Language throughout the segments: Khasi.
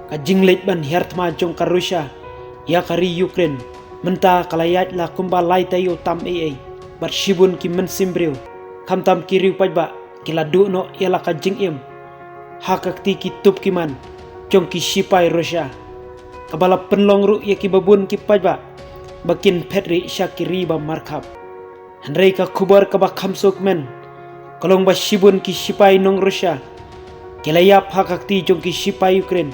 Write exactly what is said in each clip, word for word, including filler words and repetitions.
Ka jingleit ban hiar thma jong ka Russia ïa ka ri Ukraine mynta ka la ïaid la kumba lai taïew tam ei ei, bad shibun ki mynsiem briew, khamtam ki riew paidbah, ki la duh noh ïa la ka jingim ha ka kti ki tup ki man jong ki shipai Russia, kaba la pynlong ruh ïa kiba bun ki paidbah ba kin phet rieh sha ki ri ba markhap. Hynrei ka khubor kaba kham sngewkmen ka long ba shibun ki shipai nong Russia ki la ïap ha ka kti jong ki shipai Ukraine.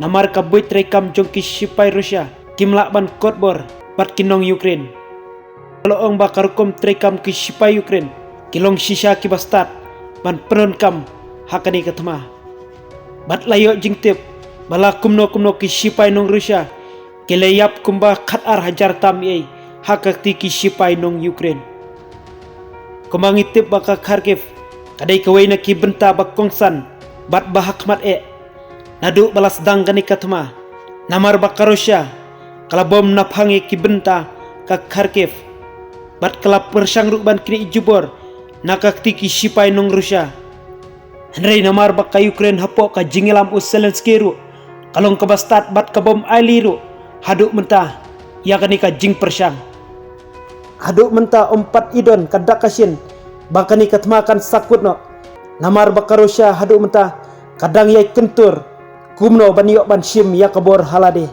Namar ka buit treikam jong ki shipai Russia kim lah ban kot bor bad ki nong Ukraine. La ong ba ka rukom treikam ki shipai Ukraine ki long shisha kiba stad ban pyndonkam ha kane ka thma. Bad la ïoh jingtip ba la kumno kumno ki shipai nong Russia ki la ïap kumba khatar hajar tam ei ei ha ka kti ki shipai nong Ukraine. Kumba ngi tip ba ka Kharkiv ka dei kawei na ki bynta ba kongsan bad ba hakhmat eh naduh ba la sdang kane ka thma, namar ba ka Russia ka la bom naphang ïa ki bynta ka Kharkiv bad ka la pyrshang ruh ban knieh jubor na ka kti ki shipai nong Russia. Hynrei namar ba ka Ukraine hapoh ka jingïalam u Zelensky ruh ka long kaba stad bad ka bom aili ruh haduh mynta ïa kane ka jingpyrshang. Haduh mynta ym pat i don ka dak ka shin ba kane ka thma kan sa kut noh, namar ba ka Russia haduh mynta ka dang ïai kyntur kumno ban ïoh ban shim ïa ka bor ha lade.